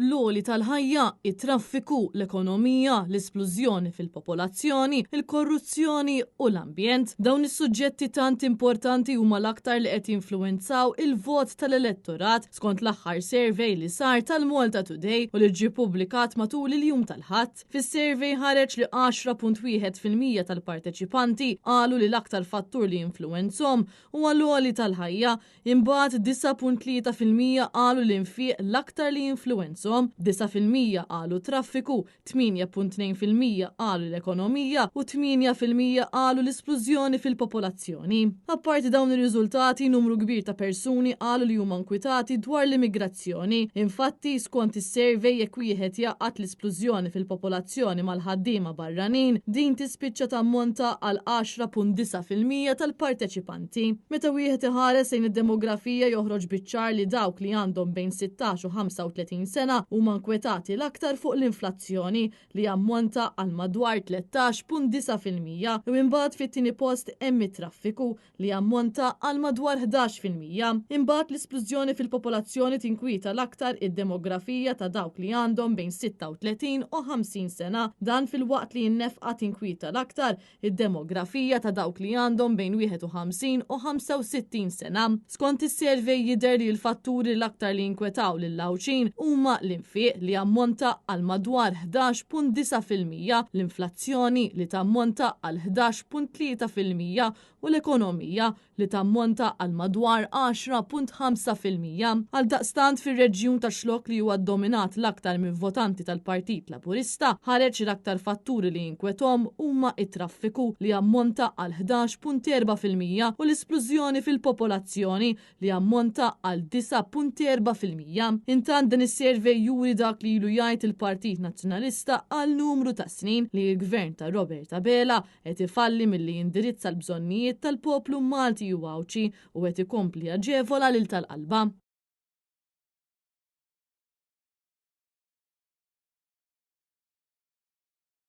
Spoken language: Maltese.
L-għoli tal-ħajja, it-traffiku, l-ekonomija, l-isplużjoni fil-popolazzjoni, il-korruzzjoni u l-ambjent. Dawn is-suġġetti tant importanti huma l-aktar li qed jinfluwenzaw il-vot tal-elettorat skont l-aħħar survey li sar tal-Malta Today u li ġie ppubblikat matul il-jum tal-Ħadd. Fis-survey ħareġ li 10.1% tal-parteċipanti qalu li l-aktar fattur li jinfluwenzhom huwa l-għoli tal-ħajja. Imbagħad 9.3% qalu l-infiq l-aktar li jinfluwenzhom, 9% qalu traffiku, 8.2% qalu l-ekonomija u 8% qalu l-isplużjoni fil-popolazzjoni. Apparti dawn ir-riżultati, numru kbir ta' persuni qalu li huma nkwitati dwar l-immigrazzjoni. Infatti, skont is-survey jekk wieħed jgħaqqad l-isplużjoni fil-popolazzjoni mal-ħaddiema barranin, din tispiċċa tammonta għal 10.9% tal-parteċipanti. Meta wieħed iħares lejn id-demografija joħroġ biċ-ċar li dawk li għandhom bejn 16 u 35 sena huma nkwetati l-aktar fuq l-inflazzjoni li jammonta għal madwar 13.9% u imbagħad fit-tieni post hemm it-traffiku li jammonta għal madwar 11%. Imbagħad l-isplużjoni fil-popolazzjoni tinkwieta l-aktar id-demografija ta' dawk li għandhom bejn 36 u 50 sena, dan filwaqt li n-nefqa tinkwieta l-aktar id-demografija ta' dawk li għandhom bejn 51 u 65 sena. Skont is-survey jidher li l-fatturi l-aktar li jinkwetaw lill-Għawdxin huma l-infiq li jammonta għal madwar 11.9%, l-inflazzjoni li tammonta għal 11.3% u l-ekonomija li tammonta għal madwar 10.5%. Għaldaqstant fir-reġjun tax-Xlokk li huwa ddominat l-aktar minn votanti tal-Partit Laburista, ħareġ li l-aktar fatturi li jinkwethom huma t-traffiku li jammonta għal 11.4% u l-isplużjoni fil-popolazzjoni li jammonta għal 9.4%. Intant dan is-survey juri dak li ilu jgħid il-Partit Nazzjonalista għal numru ta' snin li l-Gvern ta' Robert Abela qed ifalli milli jindirizza l-bżonnijiet tal-poplu Malti u Għawdxi u qed ikompli jaġevola lil tal-qalba.